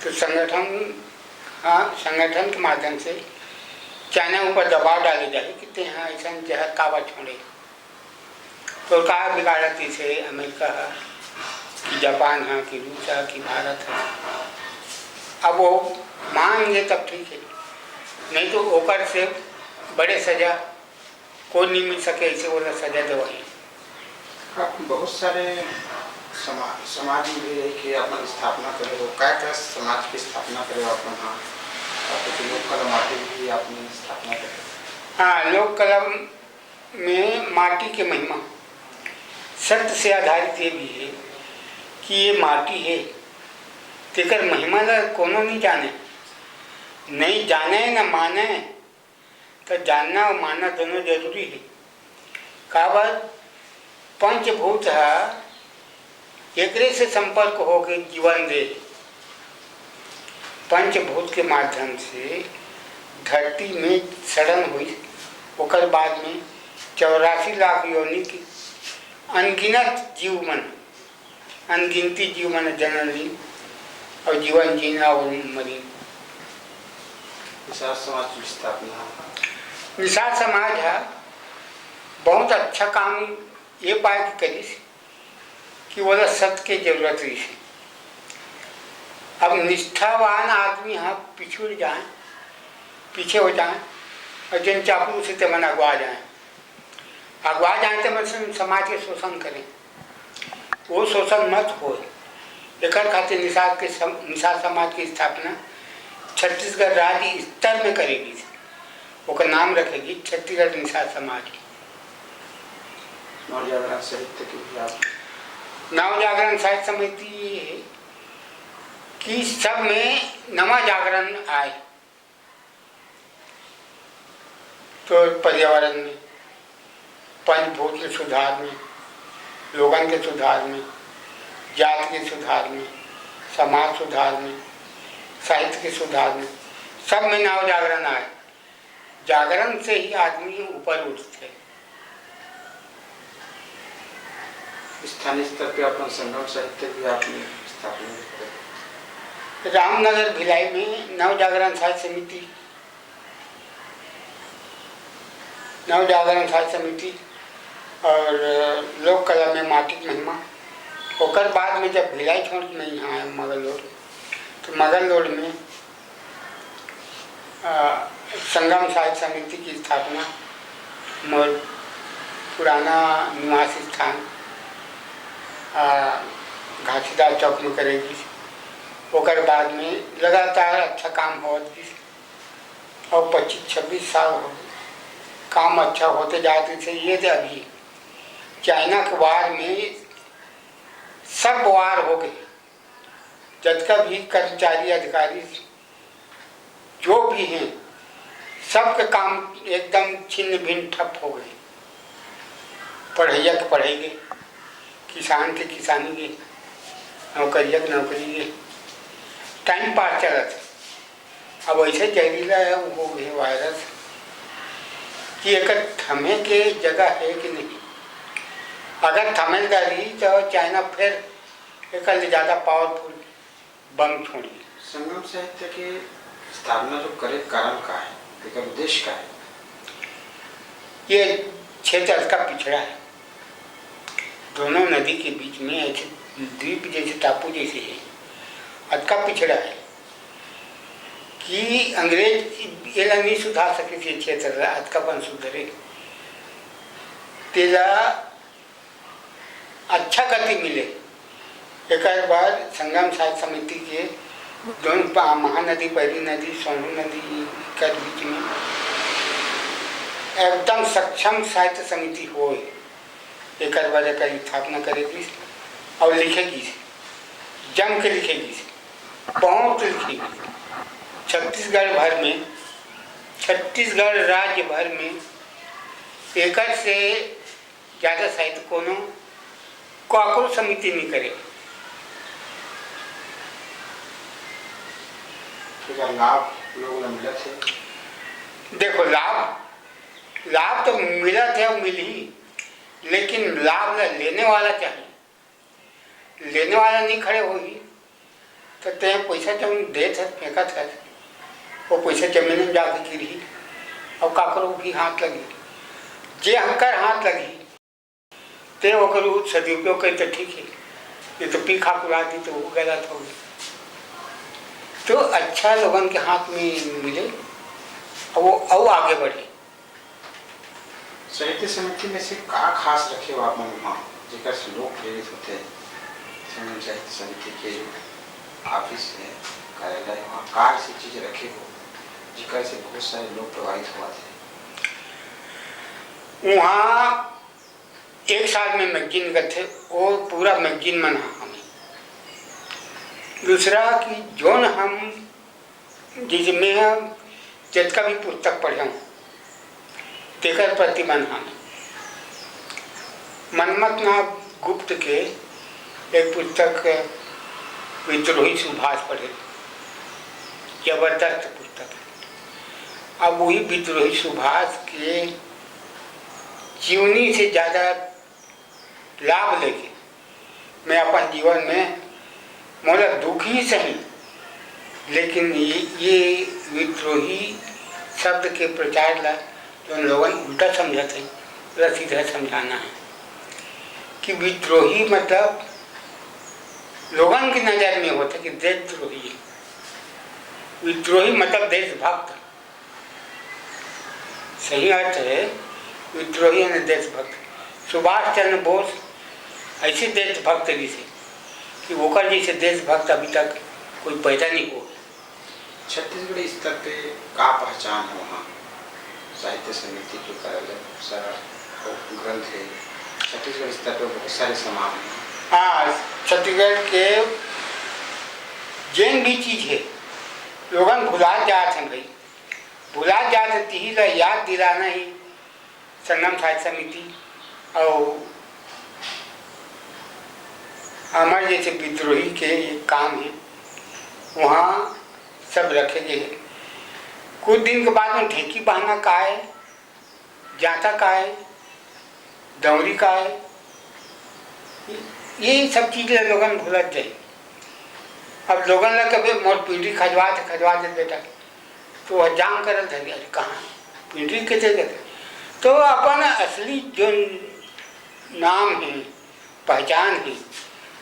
तो संगठन, हाँ, संगठन के माध्यम से चाइना ऊपर दबाव डाले जाही कि तेहा अइसन जहर काबर छोड़े। तो का बिगाड़त हे अमेरिका ह, कि जापान ह, कि रूस ह, कि भारत ह? अब वो मान ले तब ठीक हे, नहीं तो ओकर से बड़े सजा कोई नहीं मिल सके, ऐसे बोला सजा देवाही। आप बहुत सारे समा-, समाज में भी रही कि अपन स्थापना करे हो, काय काय समाज की स्थापना करे हो अपन? हाँ, आप तो लोक कला माटी भी आपने स्थापना करे। हाँ, लोक कला में माटी के महिमा, सत्य से आधारित ये भी है कि ये माटी है, तेकर महिमा ला कोनो नहीं जाने, नहीं जाने न माने, त जानना अउ मानना दोनों जरूरी हे। काबर, पंचभूत ह एकरे से संपर्क होके जीवन दे। पंचभूत के माध्यम से धरती में सड़न होइस, ओकर बाद में चौरासी लाख योनि के अनगिनत जीव मन अनगिनती जीव मन जनम लीन अउ जीवन जीन अउ मरीन। निषाद समाज की स्थापना। निषाद समाज ह बहुत अच्छा काम ये पाय के करिस कि ओला सत के जरूरत रहिस। अब निष्ठावान आदमी ह पिछुड़ जाए, पीछे हो जाए, अउ जेन चापलूस हे तेमन अगवा जाए। अगवा जाए ते मन समाज के शोषण करें, वो शोषण मत होए। एकर खातिर निषाद के सम-, निषाद समाज की स्थापना छत्तीसगढ़ राज्य स्तर में करे गई थी। ओकर नाम रखे गिस छत्तीसगढ़ निषाद समाज। नवजागरण साहित्य के भी आप नवजागरण साहित्य समिति ये हे कि सब में नवा जागरण आए, तो पर्यावरण में, पंचभूत के सुधार में, लोगन के सुधार में, जात के सुधार में, समाज सुधार में, साहित्य के सुधार में, सब में नव जागरण आए। जागरण से ही आदमी ऊपर उठथे। स्थानीय स्तर पे अपन संगम साहित्य भी आपने स्थापना किया। रामनगर भिलाई में नव जागरण साहित्य समिति, नव जागरण साहित्य समिति और लोक कला में माटिक महिमा। ओकर बाद में जब भिलाई छोड़ के मैं यहाँ आया मगरलोड, तो मगरलोड में अ, संगम साहित्य समिति की स्थापना मोर पुराना निवास स्थान, अ, घासीदास चौक में करे गिस। ओकर बाद में लगातार अच्छा काम होत गिस। और पच्चीस छब्बीस साल हो गए, काम अच्छा होते जात गिस। ये जे अभी चाइना के वार में सब वार हो गए, जतका भी कर्मचारी अधिकारी जो भी हैं, सबके काम एकदम छिन्न भिन्न ठप हो गए। पढ़ैया के पढ़ाई गे, किसान के किसानी गे, नौकरिया के नौकरी गे, टाइम पास चलत हे। अब ऐसे जहरीला है वो है वायरस कि एकर थमे के जगह है कि नहीं। अगर थमे लगा रही तो चाइना फिर एकर ले ज़्यादा पावरफुल बम छोड़ी। संगम साहित्य के स्थापना जो करे के कारण का है, एकर उद्देश्य का है? ये क्षेत्र अतका पिछड़ा है, दोनों नदी के बीच में ऐसे द्वीप जैसे, टापू जैसे है, अतका पिछड़ा है कि अंग्रेज एला नहीं सुधार सके थे क्षेत्र ला, अतका बन सुधरे। तेला अच्छा गति मिले। एकर बर संगम साहित्य समिति के दोनों पा-, महानदी, पैरी नदी, सोनू नदी कर बीच में एकदम सक्षम साहित्य समिति होए, एकर बर एकर स्थापना करे गिस और लिखे गिस, जम के लिखे गिस, बहुत लिखे गिस। छत्तीसगढ़ भर में, छत्तीसगढ़ राज्य भर में एकर से ज्यादा साहित्य कोनो काकरो समिति नहीं करे। एकर लाभ लोग ल मिलत हे? देखो, लाभ, लाभ तो मिलत हे और मिलही, लेकिन लाभ ल लेने वाला चाहिए। लेने वाला नहीं खड़े होही, तो तें पैसा जब देत हस, फेंकत हस, वो पैसा जमीन में जाके गिरही, और काकरो भी हाथ लगही। जे हंकर हाथ लगही, ते ओकर उ सदुपयोग करे तो ठीक है, नहीं तो पी खा के उड़ा दी तो वो गलत हो गई। तो अच्छा लोगन के हाथ में मिले, और वो, और आगे बढ़े। साहित्य समिति में से का खास रखे हो आप मन वहाँ, जेकर से लोग प्रेरित होते हैं? संगम साहित्य समिति के ऑफिस है, कार्यालय, वहाँ का ऐसी चीज रखे हो जेकर से बहुत सारे लोग प्रभावित हुआ थे? वहाँ एक साल में मैगजीन निकलथे, वो पूरा मैगजीन मन ह हमें। दूसरा कि जोन हम, जैसे मैं ह जतका भी पुस्तक पढ़े हूँ, तेकर प्रति मन ह हमें। मनमथनाथ गुप्त के एक पुस्तक विद्रोही सुभाष पढ़े, जबरदस्त पुस्तक है। अब वही विद्रोही सुभाष के जीवनी से ज्यादा लाभ लेके मैं अपन जीवन में, मोला दुखी सही, लेकिन ये, ये विद्रोही शब्द के प्रचार ला जोन लोगन उल्टा समझत हे, ओला सीधा समझाना है कि विद्रोही मतलब लोगन की नजर में होथे कि देशद्रोही है। विद्रोही मतलब देशभक्त। सही अर्थ है विद्रोही यानी देशभक्त। सुभाष चंद्र बोस ऐसे देशभक्त रहिसे कि ओकर जैसे देशभक्त अभी तक कोई पैदा नहीं हुआ। छत्तीसगढ़ी स्तर पे का पहचान है वहाँ? साहित्य समिति के कार्यालय बहुत सारा ग्रंथ हे, छत्तीसगढ़ स्तर पर बहुत सारे समारोह हे। हाँ, छत्तीसगढ़ के जेन भी चीज हे, लोगन भुला जात हे भाई, भुला जात हे, तिही ला याद दिलाना ही संगम साहित्य समिति अउ हमर जैसे विद्रोही के एक काम हे। वहाँ सब रखे गए हे। कुछ दिन के बाद में ढेंकी बहाना का हे, जांता का हे, दौरी का हे, ये सब चीज ला लोगन भुलत जाही। अब लोगन ला कबे मोर पीढ़ी खजवा दे, खजवा दे बेटा, तो वह जांग करल धर गया, "अरे कहाँ पीढ़ी के जगह?" तो अपन असली जो नाम हे, पहचान हे,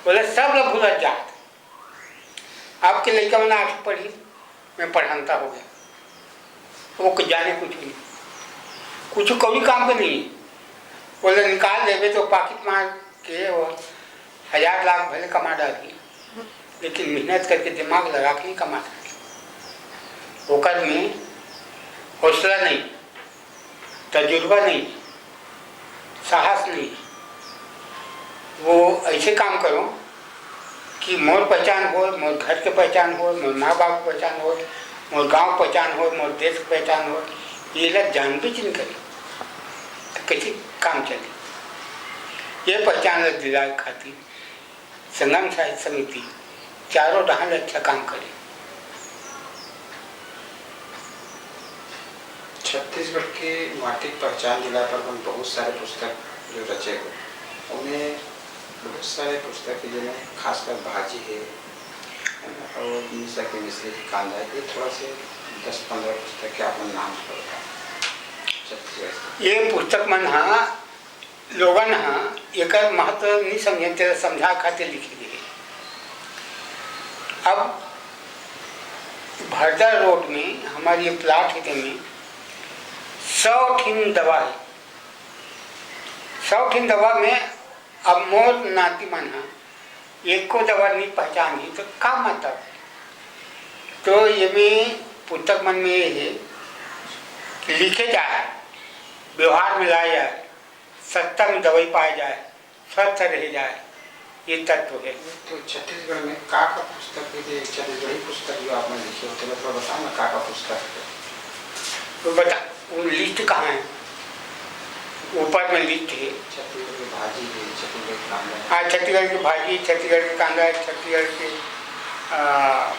बोले सब ला भुलत जात। आपके लइका मन आठवीं पढ़ी, मैं पढ़ंता हो गया, वो कुछ जाने कुछ नहीं, कुछ कौड़ी काम के नहीं। बोले निकाल देबे तो पाकिट मार के वो हजार लाख भले कमा डालही, लेकिन मेहनत करके दिमाग लगा के नहीं कमा सकते। ओकर में हौसला नहीं, तजुर्बा नहीं, साहस नहीं। वो ऐसे काम करो कि मोर पहचान हो, मोर घर के पहचान हो, मोर माँ बाप के पहचान हो, मोर गांव के पहचान हो, मोर देश के पहचान हो, ये ला जानबे च नहीं करे, तो कैसे काम चले? ये पहचान ला दिलाए खातिर संगम साहित्य समिति चारों डहार ले अच्छा काम करे। छत्तीसगढ़ के माटी के पहचान दिलाए बर अपन बहुत सारे पुस्तक जो रचे हो, उनमें बहुत सारे पुस्तक हे, जेमे खासकर भाजी हे, है ना, और मिश्रा के मिश्री के कांदा, ये थोड़ा से दस पन्द्रह पुस्तक के अपन नाम से बताओ। छत्तीसगढ़ के। ये पुस्तक मन हा लोगन ह एकर महत्व नइ समझेन, तेला समझाए खातिर लिखे गे हे। अब भरदा रोड में हमर ये प्लाट हे, तेमे सौ ठिन दवा हे। सौ ठिन दवा में अब मोर नाती मन ह एको दवा नइ पहचानही, तो का मतलब? तो ये में पुस्तक मन में ये हे कि लिखे जाए, व्यवहार में लाए जाए, सस्ता में दवाई पाए जाए, स्वस्थ रहे जाए, ये तत्व हे। तो छत्तीसगढ़ में का का पुस्तक हे, जे छत्तीसगढ़ी पुस्तक जो आप मन लिखे हो, तेला थोड़ा बताओ ना, का का पुस्तक हे? तो बता, वो लिस्ट कहाँ हे? ऊपर में लिस्ट हे। छत्तीसगढ़ के भाजी हे, छत्तीसगढ़ के कांदा हे। हाँ, छत्तीसगढ़ के भाजी, छत्तीसगढ़ के कांदा हे, छत्तीसगढ़ के, आ,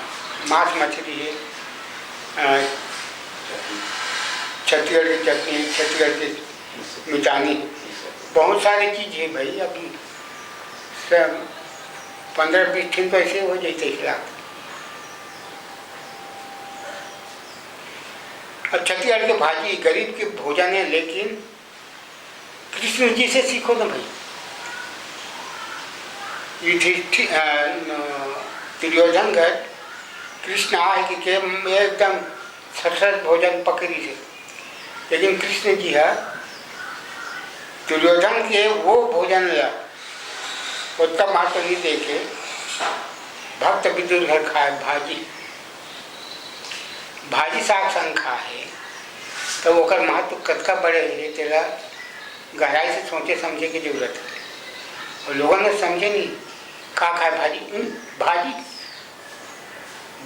मांस मछली हे, आ, चटनी। छत्तीसगढ़ के चटनी, छत्तीसगढ़ के मितानी, बहुत सारी चीज हे भाई। अभी सब पन्द्रह बीस ठिन तो ऐसे हो जाते हे, लाख। अब छत्तीसगढ़ के भाजी गरीब के भोजन हे, लेकिन कृष्ण जी से सीखो ना भाई। युधिष्ठिर, अ, न, दुर्योधन घर कृष्ण आए के, के एकदम सठरस भोजन पकरी से, लेकिन कृष्ण जी ह दुर्योधन के वो भोजन ला ओतका महत्व नहीं देके भक्त विदुर घर खाए भाजी, भाजी साग संग खाए, तो ओकर महत्व कतका बड़े हे, तेला गहराई से सोचे समझे के जरूरत हे। और लोगन ने समझे नहीं, का खाए भाजी? हम्म, भाजी,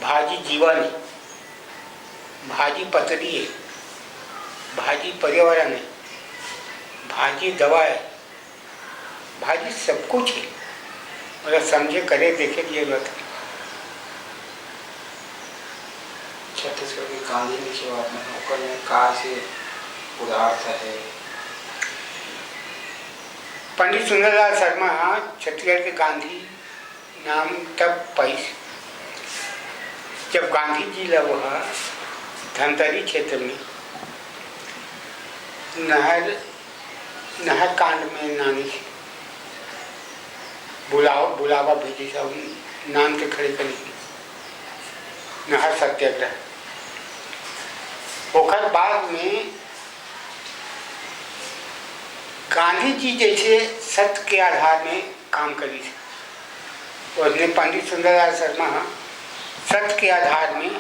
भाजी जीवन हे, भाजी पतरी हे, भाजी पर्यावरण हे, भाजी दवा हे, भाजी सब कुछ हे। मतलब समझे, करे, देखे के जरूरत हे। छत्तीसगढ़ के गांधी लिखे हो आप मन, ओकर में का से उदारता हे? पंडित सुंदरलाल शर्मा ह छत्तीसगढ़ के गांधी नाम तब पाइस, जब गांधी जी ल वो ह धमतरी क्षेत्र में नहर, नहर कांड में नानी बुलाव-, बुलावा भेजिस, नाम के खड़े करिस नहर सत्याग्रह। ओकर बाद में गांधी जी जैसे सत्य के आधार में काम करिस, ओसने पंडित सुंदरलाल शर्मा ह सत्य के आधार में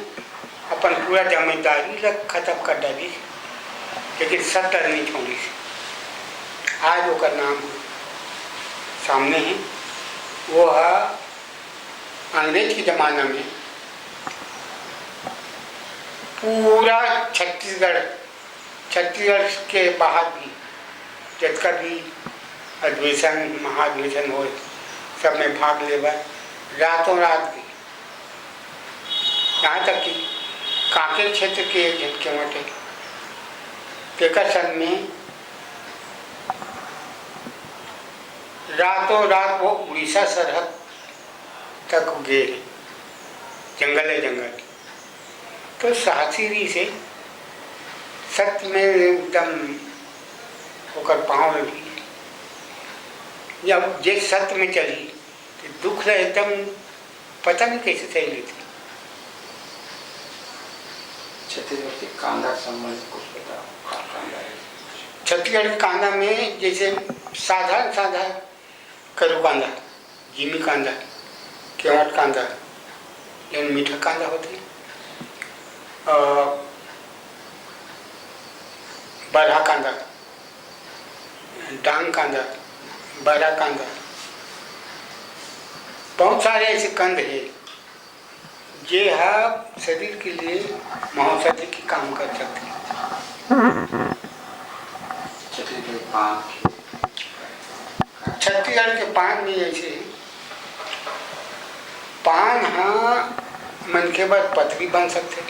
अपन पूरा जमींदारी ल खत्म कर डालिस। लेकिन सत्य नहीं छोड़िस। आज ओकर नाम सामने हे। वो ह अंग्रेज के जमाना में पूरा छत्तीसगढ़, छत्तीसगढ़ के बाहर भी जतका भी अधिवेशन, महाधिवेशन होए, सब में भाग लेवय। रातों रात भी, यहाँ तक कि कांकेर क्षेत्र के एक झन केवट हे, तेकर संग में रातों रात वो उड़ीसा सरहद तक गे, जंगल हे जंगल। तो साहसी रहिस हे, सत्य में एकदम ओकर पाँव लगी। जब जे सत्य में चली, तो दुख ला एकदम पता नहीं कैसे सही लेती। छत्तीसगढ़ के कांदा संबंधित कुछ बताओ, का कांदा है? छत्तीसगढ़ के कांदा में जैसे साधारण, साधारण करू कांदा, जिमी कांदा, केवट कांदा, जौन मीठा कांदा होथे, अ, बरहा कांदा, डांग कांदा, बरहा कांदा, बहुत सारे ऐसे कंद हे, जे ह शरीर के लिए महौषधि के काम कर सकथे। छत्तीसगढ़ के पान के, छत्तीसगढ़ के पान में ऐसे हे, पान ह मनखे बर पतरी बन सकथे,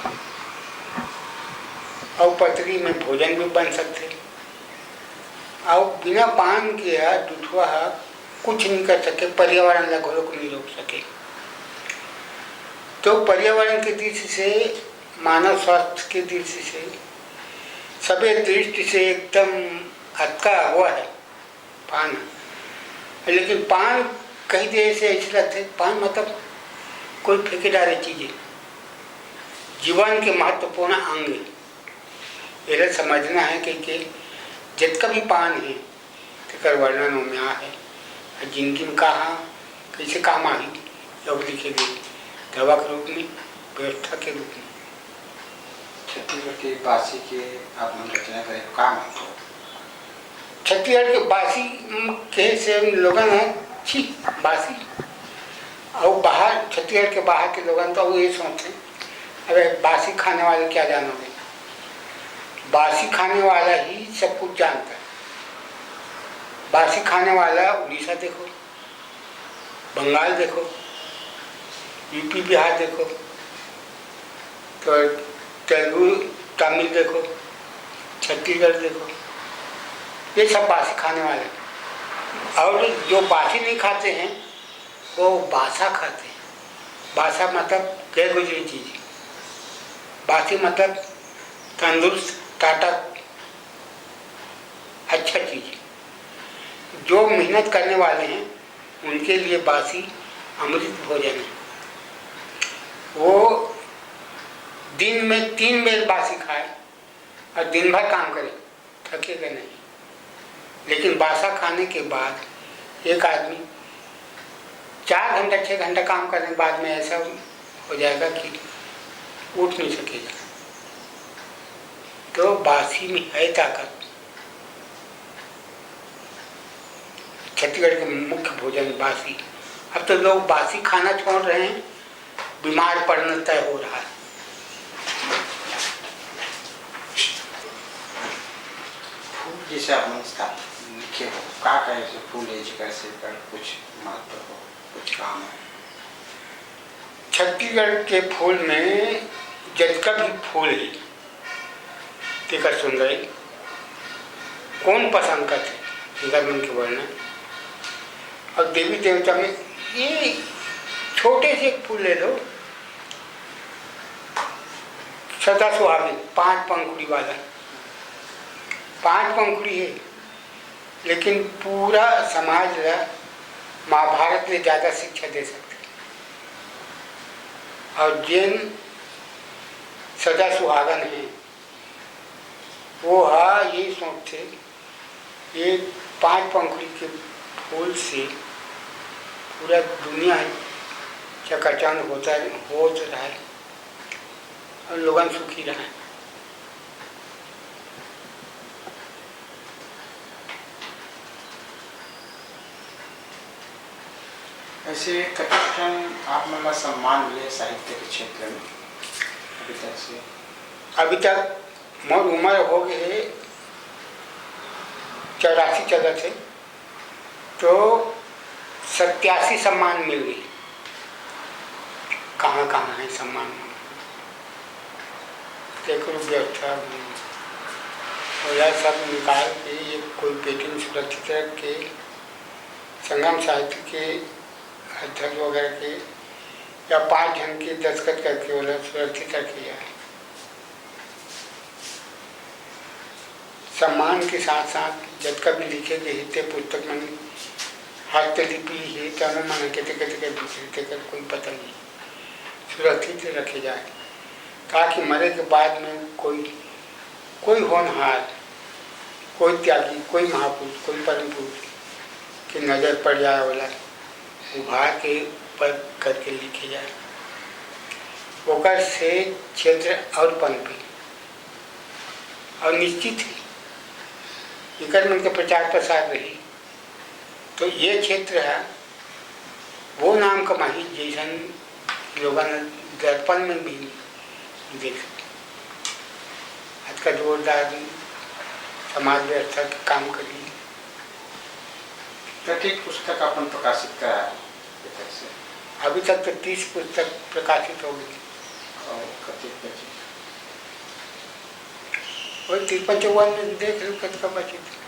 अउ पतरी में भोजन भी बन सकथे, अउ बिना पान के ह जुठवा ह कुछ नहीं कर सके, पर्यावरण ला घलोक नहीं रोक सके। तो पर्यावरण के दृष्टि से, मानव स्वास्थ्य के दृष्टि से, सबे दृष्टि से एकदम अतका हुआ है पान। लेकिन पान कही दे से ऐसे लगथे, पान मतलब कोई फेंके डारे चीज हे, जीवन के महत्वपूर्ण अंग हे। एला समझना हे कि, कि जतका भी पान हे, तेकर वर्णन ओमे आहे। अउ जिंदगी में कहाँ, कैसे काम आही, ये लिखे गे, दवा के रूप में, व्यवस्था के रूप में। छत्तीसगढ़ के बासी के आप मन रचना करे, का मतलब? छत्तीसगढ़ के बासी, उम, कहे से लोगन ह, छी, बासी। अउ बाहर, छत्तीसगढ़ के बाहर के लोगन तो ये सोचथे, "अरे, बासी खाने वाले क्या जानोगे?" बासी खाने वाला ही सब कुछ जानता है। बासी खाने वाला उड़ीसा देखो, बंगाल देखो, यूपी बिहार देखो, तो तेलुगु तमिल देखो, छत्तीसगढ़ देखो, ये सब बासी खाने वाले हैं। और जो बासी नहीं खाते हैं, वो बासा खाते हैं। बासा मतलब गए गुजरी चीज। बासी मतलब तंदुरुस्त, ताकत, अच्छा चीज। जो मेहनत करने वाले हैं, उनके लिए बासी अमृत भोजन है। वो दिन में तीन बेर बासी खाए और दिन भर काम करे, थकेगा नहीं। लेकिन बासा खाने के बाद एक आदमी चार घंटा, छः घंटा काम करने के बाद में ऐसा हो जाएगा कि उठ नहीं सकेगा। तो बासी में है ताकत। छत्तीसगढ़ के मुख्य भोजन बासी। अब तो लोग बासी खाना छोड़ रहे हैं, बीमार पड़ना तय हो रहा है। फूल जैसे आप मन स्थापित लिखे हो, का का ऐसे फूल है जेकर से एकर कुछ महत्व हो, कुछ काम है? छत्तीसगढ़ के फूल में जतका भी फूल है, तेकर सुंदरई कोन पसंद करथे, तेकर मन के वर्णन। और देवी देवता में ये छोटे से एक फूल ले लो, सदा सुहागिन, पांच पंखुड़ी वाला, पांच पंखुड़ी है, लेकिन पूरा समाज ला महाभारत ले ज्यादा शिक्षा दे सकथे। और जेन सदा सुहागन है, वो हा ये सोचथे, ये पांच पंखुड़ी के फूल से पूरा दुनिया चकाचौंध होता, होत रहे और लोगन सुखी रहे। ऐसे कतक ठन आप मन ला सम्मान मिले साहित्य के क्षेत्र में अभी तक से? अभी तक मोर उम्र हो गए हे चौरासी चलत हे, तो सत्यासी सम्मान मिल गए। कहाँ कहाँ है सम्मान? तेकरो व्यवस्था भी। और यह सब निकाल के ये कोई पेटी में सुरक्षित रख के संगम साहित्य के अध्यक्ष वगैरह के या पाँच जन के दस्तखत करके ओला सुरक्षित रखे जाए। सम्मान के साथ साथ जतका भी लिखे गए हे ते पुस्तक मन हस्तलिपि हे, तनो मन के तेकर, तेकर, तेकर कोई पता नहीं, सुरक्षित रखे जाए, ताकि मरे के बाद में कोई, कोई होनहार, कोई त्यागी, कोई महापुरुष, कोई परम पुरुष के नजर पड़ जाए, ओला उभार के ऊपर करके लिखे जाए, ओकर से क्षेत्र और पनपे। और निश्चित ही एकर मन के प्रचार प्रसार रही, तो ये क्षेत्र है वो नाम कमाही, जैसन लोगन दर्पण में भी देख सके। आज का जोरदार समाज व्यवस्था के काम करी। कतेक पुस्तक अपन प्रकाशित करा हे अभी तक से? अभी तक तो तीस पुस्तक प्रकाशित हो गई। और कतेक बचे? वही तिरपन चौवन में देख लो कतका बचे थे।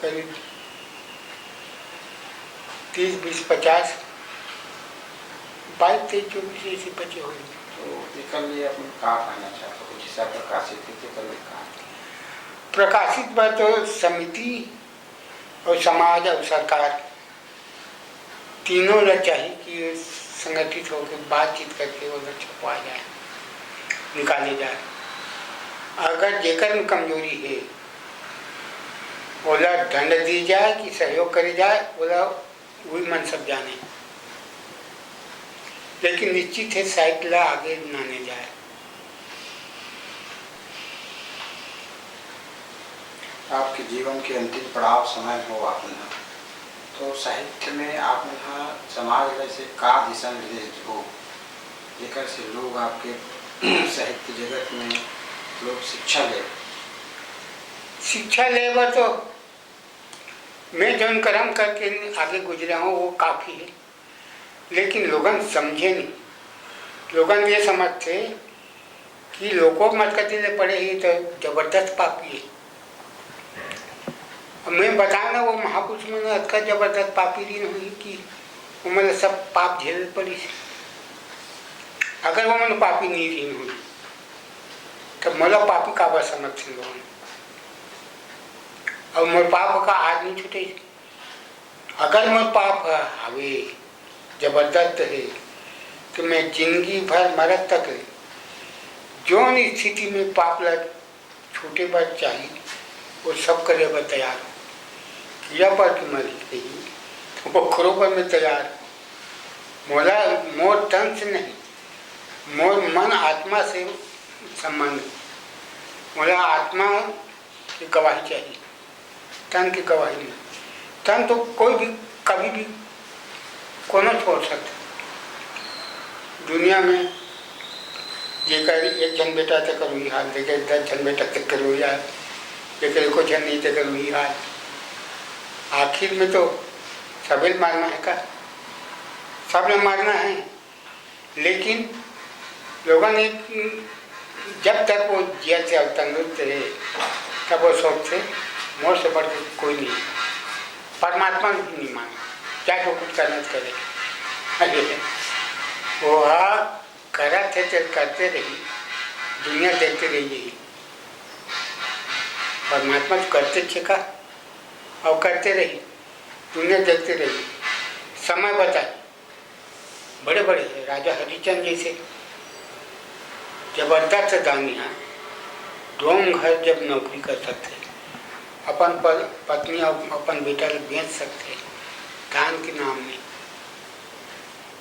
करीब तीस, बीस, पचास, बाईस, तेईस, चौबीस ऐसे बचे होंगे। तो एकर लिए अपन का कहना चाहते हो, जैसे प्रकाशित है, तो एकर लिए का? प्रकाशित बा तो समिति और समाज और सरकार तीनों ला चाही कि संगठित होकर बातचीत करके ओला छपवा जाए, निकाले जाए। अगर जेकर में कमजोरी है, ओला दंड दी जाए कि सहयोग करे जाए, ओला वही मन सब जाने। लेकिन निश्चित है, साहित्य ला आगे नाने जाए। आपके जीवन के अंतिम पड़ाव समय हो आप मन ह, तो साहित्य में आप मन ह समाज ला ऐसे का दिशा निर्देश देहू, जेकर से लोग आपके साहित्य जगत में लोग शिक्षा ले? शिक्षा ले बर तो मैं जौन कर्म करके आगे गुजरे हूँ, वो काफी है, लेकिन लोगन समझे नहीं। लोगन ये समझथे कि लोको मत कति ले पड़े ही तो जबरदस्त पापी है। अब मैं बताना, वो महापुरुष मन अतका जबरदस्त पापी दिन हुई कि ओमन ला सब पाप झेले पड़िस। अगर ओमन पापी नहीं दिन हुई, तो मोला पापी काबर समझथे लोगन? और मोर पाप का आज नहीं छूटे। अगर मोर पाप ह-, हवे, जबरदस्त हे, तो मैं जिंदगी भर मरत तक ले, जोन स्थिति में पाप ला छूटे बर चाही, वो सब करे बर तैयार हूँ। कीड़ा पर भी मरी नहीं, तो ओखरो पर मैं तैयार हूँ। मोला, मोर तन से नहीं, मोर मन आत्मा से संबंध। मोला आत्मा की गवाही चाहिए, तन की गवाही नहीं। तन तो कोई भी, कभी भी, कोनो छोड़ सकता। दुनिया में जेकर एक झन बेटा, तेकर वही हाल, जेकर दस झन बेटा, तेकर वही हाल, जेकर एको झन नहीं, तेकर वही हाल। आखिर में तो सबे ल मारना है का? सब ने मारना है। लेकिन लोगन एक, जब तक वो जियत हे और तंदुरुस्त हे, तब वो सोचथे, "मोर से बढ़ के कोई नहीं है।" परमात्मा भी नहीं माने, चाहे जो कुछ करना करे। अरे, वो हा करत हे, चल करते रही, दुनिया देखते रही यही। परमात्मा तो करते छे का, और करते रही, दुनिया देखते रही, समय बताए। बड़े बड़े राजा हरिचंद जैसे जबरदस्त दानी हैं, डोम घर जब नौकरी कर सकते, अपन प-, पत्नी और अपन बेटा ल बेच सकते दान के नाम में।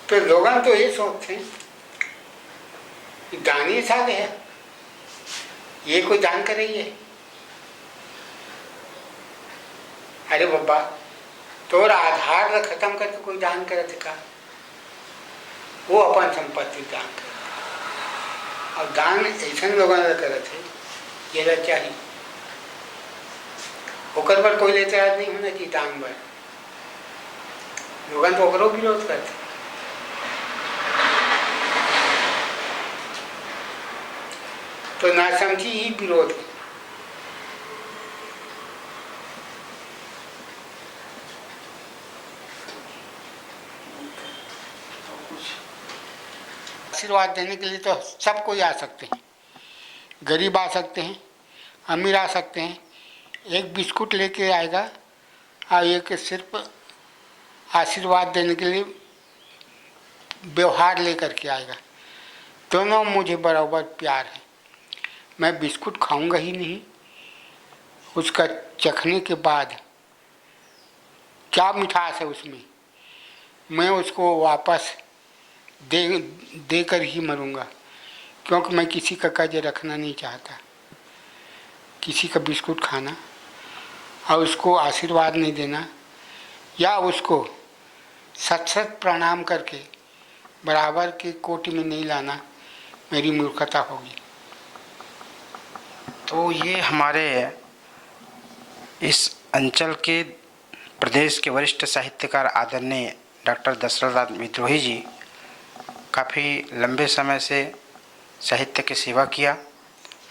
तो लोगन तो ये सोचते हैं कि दानी साले है, ये कोई दान करे ये? अरे बाबा, तोर आधार ला खतम करके कोई दान करत हे का? वो अपन संपत्ति दान करत हे। और दान ऐसन लोगन ला करत हे, जेला चाहिए। ओकर बर कोई ला एतराज नहीं होना चाहिए दान बर। लोगन तो ओकरो विरोध करथे। तो नासमझी ही विरोध हे। आशीर्वाद देने के लिए तो सब कोई आ सकते हैं, गरीब आ सकते हैं, अमीर आ सकते हैं। एक बिस्कुट लेके आएगा और एक सिर्फ आशीर्वाद देने के लिए व्यवहार लेकर के आएगा। दोनों मुझे बराबर प्यार है। मैं बिस्कुट खाऊंगा ही नहीं, उसका चखने के बाद क्या मिठास है उसमें, मैं उसको वापस दे देकर ही मरूंगा, क्योंकि मैं किसी का कर्ज रखना नहीं चाहता। किसी का बिस्कुट खाना और उसको आशीर्वाद नहीं देना या उसको सत सत प्रणाम करके बराबर के कोटि में नहीं लाना, मेरी मूर्खता होगी। तो ये हमारे इस अंचल के, प्रदेश के वरिष्ठ साहित्यकार आदरणीय डॉक्टर दशरथ राज विद्रोही जी काफ़ी लंबे समय से साहित्य की सेवा किया।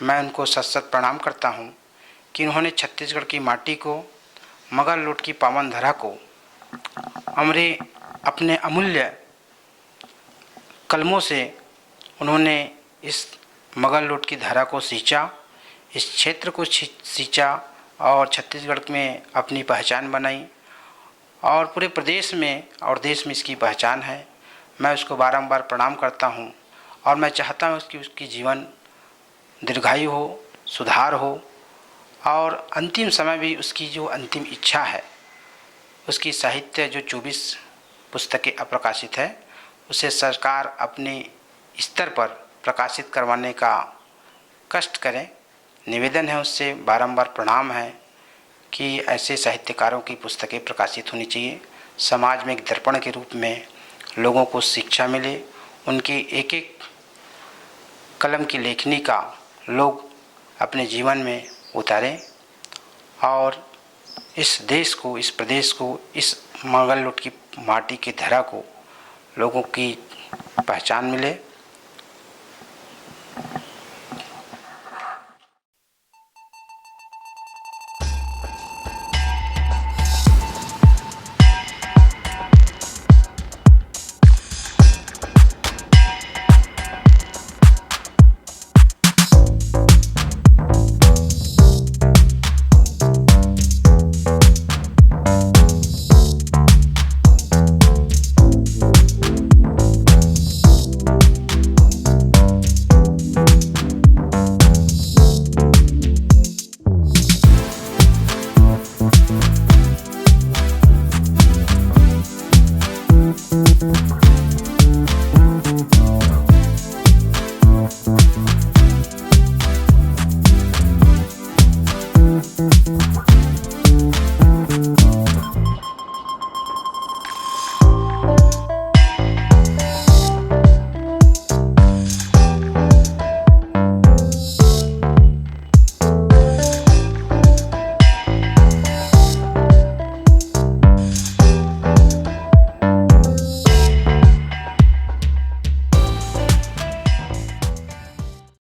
मैं उनको सत सत प्रणाम करता हूँ कि उन्होंने छत्तीसगढ़ की माटी को, मगरलोड की पावन धरा को हमरे अपने अमूल्य कलमों से उन्होंने इस मगरलोड की धरा को सींचा, इस क्षेत्र को छी-, सींचा और छत्तीसगढ़ में अपनी पहचान बनाई। और पूरे प्रदेश में और देश में इसकी पहचान है। मैं उसको बारंबार प्रणाम करता हूँ और मैं चाहता हूँ कि उसकी जीवन दीर्घायु हो, सुधार हो और अंतिम समय भी उसकी जो अंतिम इच्छा है, उसकी साहित्य जो चौबीस पुस्तकें अप्रकाशित है, उसे सरकार अपने स्तर पर प्रकाशित करवाने का कष्ट करें। निवेदन है उससे, बारंबार प्रणाम है कि ऐसे साहित्यकारों की पुस्तकें प्रकाशित होनी चाहिए। समाज में एक दर्पण के रूप में लोगों को शिक्षा मिले, उनकी एक एक कलम की लेखनी का लोग अपने जीवन में उतारें और इस देश को, इस प्रदेश को, इस मगरलोड की माटी की धरा को लोगों की पहचान मिले।